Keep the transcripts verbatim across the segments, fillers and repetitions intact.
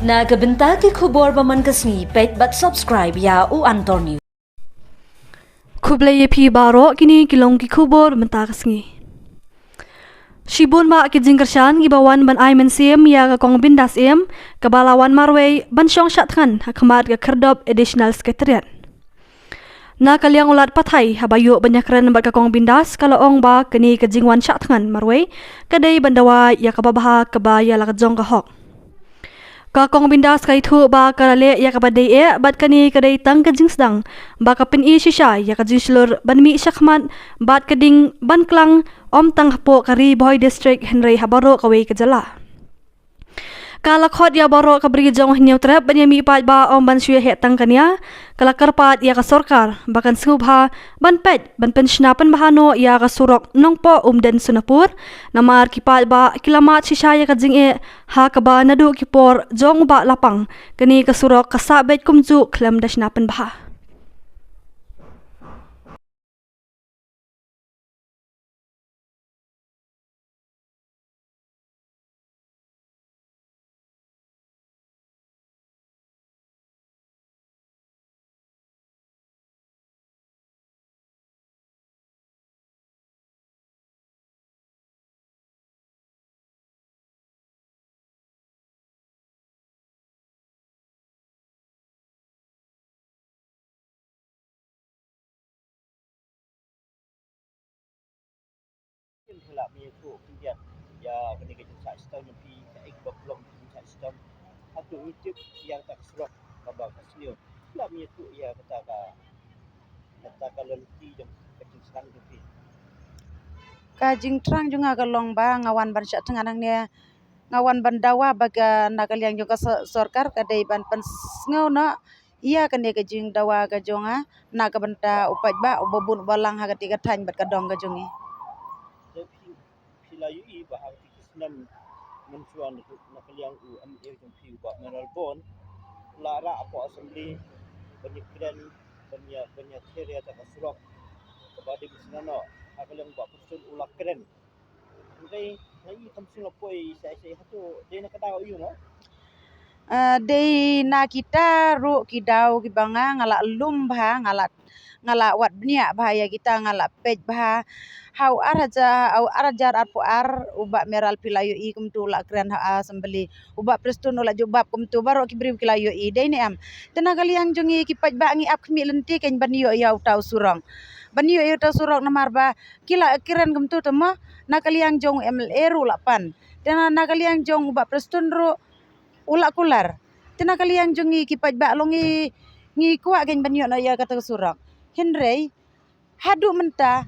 Na ka bynta ki khubor ba man ka sngi, peit bad subscribe ïa U Antor News. Khublei ïa phi baroh, kine ki long ki khubor mynta ka sngi. Shibun bah ki jingkyrshan kiba wan ban ai mynsiem ïa ka Kong Bindas Syiem, kaba la wan marwei ban shong shah thngan ha khmat ka Khyrdop Additional Secretariat. Na ka liang u Lat Pathai, haba ïoh ban ïakren bad ka Kong Bindas, ka la ong ba kane ka jingwan shah thngan marwei ka dei ban dawa ïa kaba bha kaba ïa la ka jong ka hok. Ka Kong Bindas ka ïathuh ba ka la leh ïa kaba dei eh, bad kane ka dei tang ka jingsdang ba ka pyni shisha ïa ka jingshlur ban mih shakhmat bad ka ding ban klang, ym tang hapoh ka Ri Bhoi District hynrei ha baroh kawei ka jylla. Ka la khot ïa baroh ka bri jong Hynñiewtrep ban ïa mih paidbah, ym ban shu ïa heh tang ka nia. Ka la kyrpad ïa ka sorkar ba kan sngewbha ban peit ban pynshna pynbha noh ïa ka surok Nongpoh Umden Sonapur, namar ki paidbah ki la mad shisha ïa ka jingeh, ha kaba naduh ki por jong u Bah Lapang, kane ka surok ka sah beit kumjuh khlem da shna pynbha. Kin khela mi tu kin dia ya kani ka jingsa sistem yang pi ka ik ba blong jingsa sistem. Atu ngi tip ya kata ka surok kaba ka sniew. Khela mi tu ya kata ka, kata ka lenti jong ka jingsang jong pi. Ka jingthrang jong nga ka long ba nga wan ban shah thngan hangne, nga wan ban dawa ba ka na ka liang jong ka so-, sorkar ka dei ban pynsngew noh ïa kane ka jingdawa ka jong nga na ka bynta u paidbah uba bun uba lang ha kati ka thaiñ bad ka dong ka jong ngi. Te phi, phi la ïohi ba ha kati ki snem mynshuwa na ka liang u M L A jong phi u Bah Mayralborn u la rah hapoh assembly ban ïakren, ban ïa, ban ïather ïa kata ka surok kaba dei ban sngewno ha ka liang u Bah Prestone u la kren. Hynrei nga i kam sngewpoi sa sa hato dei na ka daw ïu mo. Ah, dei na kita ruh ki daw kiba nga, nga la lum bha, nga la, nga la wad bniah bha ïa kita, nga la peit bha. Ha u ar hajar, ha u ar hajar arphew ar u Bah Mayralborn phi la ïohi kumtu u la kren ha assembly. U Bah Prestone u la jubab kumtu, baroh ki briew ki la ïohi, dei ne em. Te na ka liang jong ngi ki paidbah ngi ap khmih lynti kein ban ïoh ïa uta u surok. Ban ïoh ïa uta u surok namar ba ki la kren kumtu te mo, na ka liang jong u M L A ruh u la pan. Te na, na ka liang jong u Bah Prestone ruh u la kular. Te na ka liang jong ngi ki paidbah long ngi, ngi kwah kein ban ïoh noh ïa kata ka surok. Hynrei haduh mynta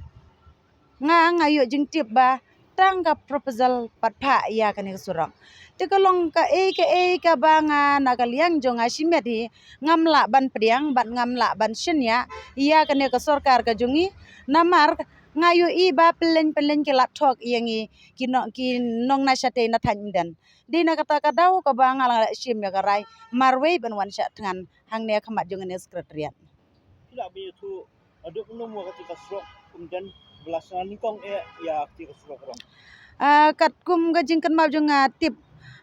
nga, nga ïoh jingtip ba tang ka proposal pat phah ïa kane ka surok. Te ka long kaei kaei kaba nga na ka liang jong nga shimet hi ngam lah ban pdiang bad ngam lah ban shaniah ïa kane ka sorkar ka jong ngi. Namar nga ïohi ba pyllein pyllein ki la thok ïa ngi ki nong, ki nong na shatei na thaiñ Umden. Dei na kata ka daw kaba nga la shim ïa ka rai marwei ban wan shah thngan hangne ha khmat jong kane ka secretariat. Phi lah ban ïathuh haduh mynno mo kata ka surok Umden ba la shna nyngkong eh ïa kata ka surok rong? Ah, katkum ka jingkynmaw jong nga tip,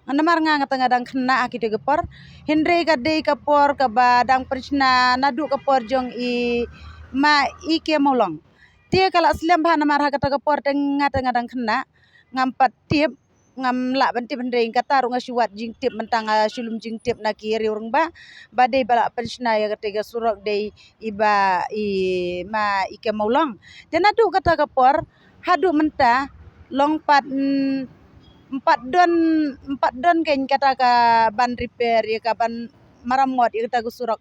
namar nga nga tang nga dang khynnah ha kita ka por. Hynrei ka dei ka por kaba dang pynshna naduh ka por jong i Ma E K Mawlong. Te ka la slem bha namar ha kata ka por te nga tang nga dang khynnah, ngam pat tip, ngam lah ban tip hynrei kata ruh nga shu wad jingtip mynta nga shu lum jingtip na ki riew rangbah ba dei ba la pynshna ïa kata ka surok dei i Bah, i Ma E K Mawlong. Te naduh kata ka por haduh mynta long pat, mm, em pat don, em pat don kein kata ka ban repair ïa ka ban maramot ïa kata ka surok.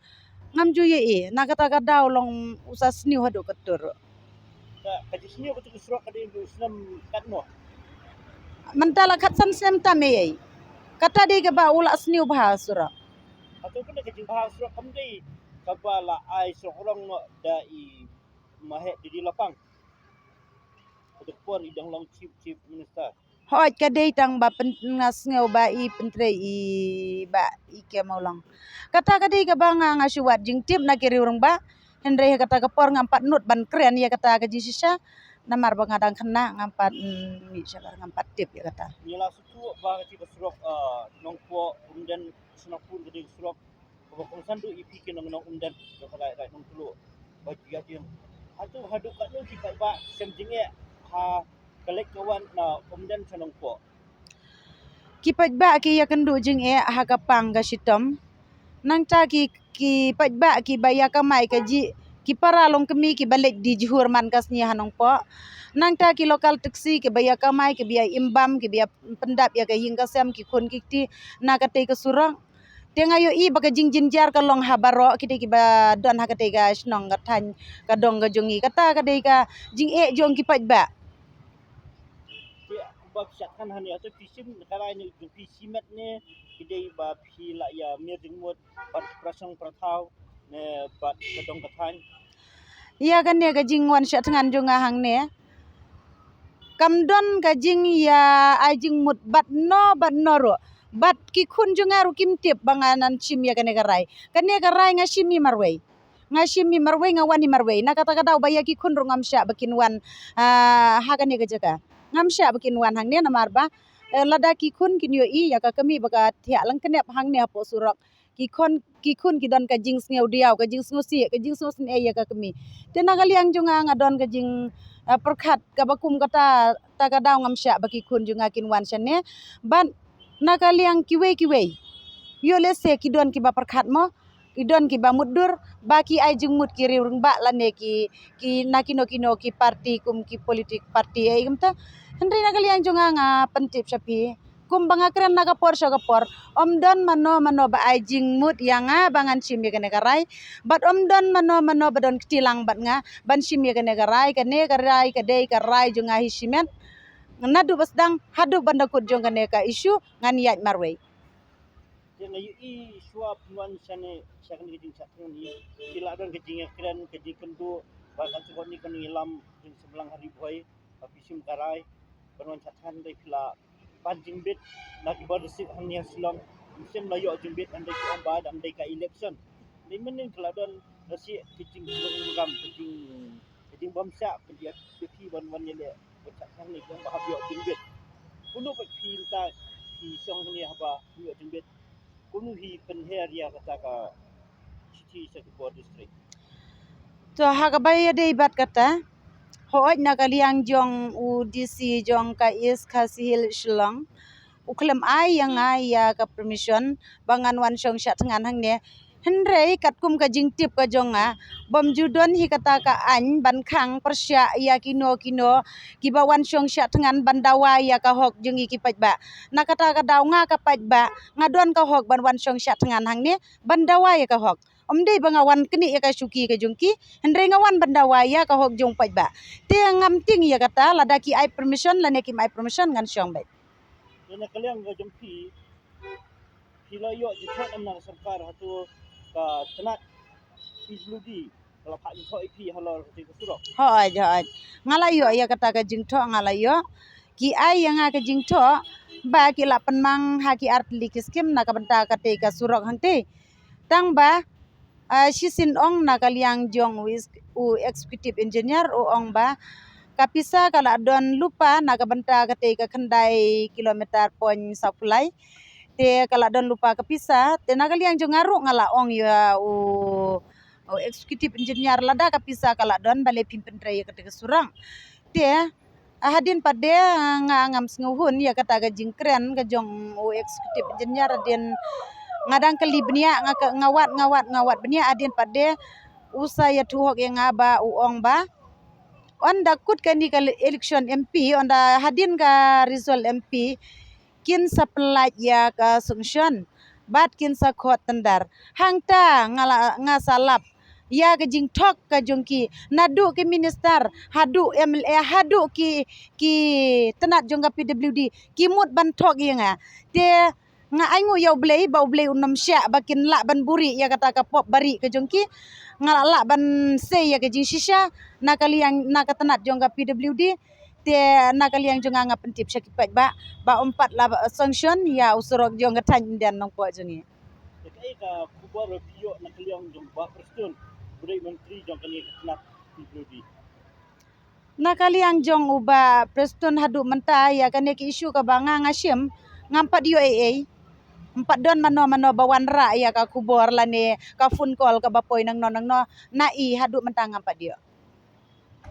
Ngam ju ïohi, na kata ka daw long u sa sniew haduh katta ruh. Ka, ka jingsniew kata ka surok ka dei u snem katno? Mynta la khatsan snem tam ei ei. Kata dei kaba u la sniew bha surok. Hato kane ka jingbha surok kam dei kaba la ai surok rong noh da i Maheh Didi Lapang? Kata ka por i dang long chief, chief minister. Hooid, ka dei tang ba pyn-, nga sngew ba i pyntrei i Bah E K Mawlong. Kata ka dei kaba nga, nga shu wad jingtip na ki riew rangbah. Hynrei ha kata ka por ngam pat nud ban kren ïa kata ka jingshisha. Namar ba nga dang khynnah ngam pat, mm, mih shabar, ngam pat tip ïa kata. Ngi la sngewthuh ba ka dei ka surok, ah, Nongpoh Umden Shnongpung ka dei ka surok kaba kongsan duh ïa phi ki nong nong Umden jong ka Raid Raid Nongtluh ba ju ïa ding. Hato haduh katno ki paidbah ki sem jingeh ha ka leit ka wan na Umden sha Nongpoh? Ki paidbah ki ïa kynduh jingeh ha ka pang ka shitom. Nangta ki, ki paidbah kiba ïa kamai kajih, ki para long kmie kiba leit die jhur man ka sngi ha Nongpoh. Nangta ki local taxi kiba ïa kamai, kiba ïa im bam, kiba ïa pyndap ïa ka ïing ka sem, ki khun ki kti na katei ka surok. Te nga ïohi ba ka jingjynjar ka long ha baroh kitei kiba don ha katei ka shnong ka thaiñ ka dong ka jong ngi. Kata ka dei ka jingeh jong ki paidbah. Te kumba phi shah thngan hangne, hato phi shim ka rai ne phi shimet ne ki dei ba phi la ïa mir jingmut bad pra shong pra thaw ne bad ka dong ka thaiñ? Ïa kane ka jingwan shah thngan jong nga hangne, kam don ka jingïa ai jingmut bad no bad no ruh. Bad ki khun jong nga ruh kim tip ba ngan shim ïa kane ka rai. Kane ka rai nga shim hi marwei. Nga shim hi marwei, nga wan hi marwei. Na kata ka daw ba ïa ki khun ruh ngam shah ba kin wan, ah, ha kane ka jaka. Ngam shah ba kin wan hangne namar ba, eh, lada ki khun kin ïohi ïa ka kmie ba ka thiah lyngknep hangne hapoh surok, ki khun, ki khun ki don ka jingsngew diaw, ka jingsngew sih, ka jingsngew sngewsih ïa ka kmie. Te na ka liang jong nga, nga don ka jing, eh, pyrkhat kaba kum kata, ta ka daw ngam shah ba ki khun jong nga kin wan shane. Bad na ka liang kiwei kiwei, ïoh lehse ki don kiba pyrkhat mo, ki don kiba mutdur ba ki ai jingmut ki riew rangbah lane ki, ki na kino kino ki parti, kum ki politik parti ei kumta. Hynrei na ka liang jong nga, nga pyntip sha phi, kumba nga kren na ka por sha ka por, ym don mano mano ba ai jingmut ïa nga ba ngan shim ïa kane ka rai. Bad ym don mano mano ba don kti lang bad nga ban shim ïa kane ka rai. Kane ka rai ka dei ka rai jong nga hi shimet. Naduh ba sdang haduh ban da kut jong kane ka issue ngan ïaid marwei. Te nga ïohi shuwa phin wan shane, sha kane ka jingshah thngan, phi la don ka jingïakren, ka jingkynduh ba ka jingkynduh ka jingïalam jingshemphang ha Ri Bhoi ba phi shim ka rai ban wan shah thngan, hynrei phi la pan jingbit na ki bor district hangne ha Shillong. Mynsiem la ïoh jingbit, ym dei ki ong ba dang dei ka election. Dei mynnin ka la don ka shi ka jingkynduh ka jing ka jingbymshah ka jingïa phi ban wan ïaleh. Bad ka kane ka ba hap ïoh jingbit. Kumno ba phi mynta phi shong hangne haba ïoh jingbit? Kumno hi pynher ïa kata ka shithi sha ki bor district? To ha kaba ïadei bad kata, hooid na ka liang jong u D C jong ka East Khasi Hills Shillong, u khlem ai ïa nga ïa ka permission ba ngan wan shong shah thngan hangne. Hynrei katkum ka jingtip ka jong nga, bym ju don hi kata ka aiñ ban khang pyrshah ïa kino kino kiba wan shong shah thngan ban dawa ïa ka hok jong ngi ki paidbah. Na kata ka daw nga ka paidbah nga don ka hok ban wan shong shah thngan hangne ban dawa ïa ka hok. Ym dei ba nga wan knieh ïa ka shuki ka jong ki, hynrei nga wan ban dawa ïa ka hok jong paidbah. Te ngam tieng ïa kata, lada ki ai permission lane kim ai permission ngan shong beit. Te na ka liang ka jong phi, phi la ïoh jingthoh namar ka sorkar hato ka tnat P W D ka la phah jingthoh ïa phi halor kata ka surok? Hooid, hooid. Nga la ïoh ïa kata ka jingthoh, nga la ïoh. Ki ai ïa nga ka jingthoh ba ki la pynmang ha ki artylli ki skim na ka bynta kata ka surok hangtei. Tang ba, ah, shisien ong na ka liang jong u is-, u executive engineer u ong ba ka pisa ka la don lypa na ka bynta kata ka khyndai kilometer point saw phew lai. Te ka la don lypa ka pisa, te na ka liang jong nga ruh nga la ong ïa u, u executive engineer, lada ka pisa ka la don balei phim pyntrei ïa kata ka surok. Te hadien pat de nga ngam sngewhun ïa kata ka jingkren ka jong u executive engineer, hadien nga dang kylli bniah, nga ka, nga wad, nga wad, nga wad bniah, hadien pat de u sa ïathuh hok ïa nga ba u ong ba ynda kut kane ka election M P, ynda hadien ka result M P, kin sa pynlait ïa ka sanction bad kin sa khot tender. Hangta nga la, nga sa lap ïa ka jingthok ka jong ki, naduh ki minister haduh M L A haduh ki, ki tnat jong ka P W D ki mut ban thok ïa nga. Te nga ainguh ïa U Blei ba U Blei un ym shah ba kin lah ban buhrieh ïa kata ka pop barieh ka jong ki. Nga lah, lah ban sei ïa ka jingshisha na ka liang, na ka tnat jong ka P W D. Te na ka liang jong nga nga pyntip sha ki paidbah ba ym pat la sanction ïa u surok jong ka thaiñ Umden Nongpoh jong ngi. Te kaei ka khubor ba phi ïoh na ka liang jong Bah Prestone, u dei u myntri jong kane ka tnat P W D? Na ka liang jong u Bah Prestone, haduh mynta ïa kane ka issue kaba nga nga shim, ngam pat ïoh ei ei. Ngam pat don mano mano ba wanrah ïa ka khubor lane ka phone call kaba poi nangno nangno. Na i, haduh mynta ngam pat ïoh.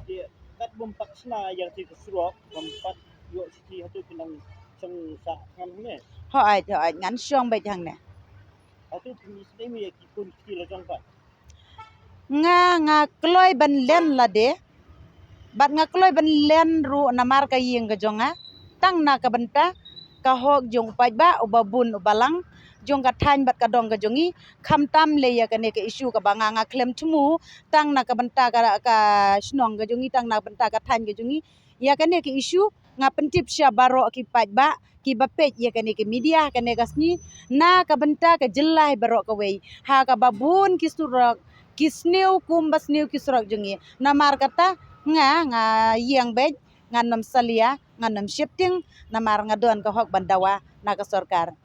Te kat bym pat shna ïa kata ka surok, bym pat ïoh siti, hato phi nang shong sah hangne? Hooid, hooid, ngan shong beit hangne. Hato phi mih sdang ïa ki khun kti la jong pat? Nga, nga kloi ban len lade. Bad nga kloi ban len ruh namar ka ïing ka jong nga. Tang na ka bynta ka hok jong u paidbah uba bun uba lang, jong ka thaiñ bad ka dong ka jong ngi. Khamtam lei ïa kane ka issue kaba nga nga khlem thmu tang na ka bynta ka, ka shnong ka jong ngi, tang na ka bynta ka thaiñ ka jong ngi. Ïa kane ka issue nga pyntip sha baroh ki paidbah kiba peit ïa kane ka media kane ka sngi, na ka bynta ka jylla hi baroh kawei, ha kaba bun ki surok, ki sniew kumba sniew ki surok jong ngi. Namar kata nga, nga ïeng beit, ngan ym salia, ngan ym sheptieng, namar nga don ka hok ban dawa na ka sorkar.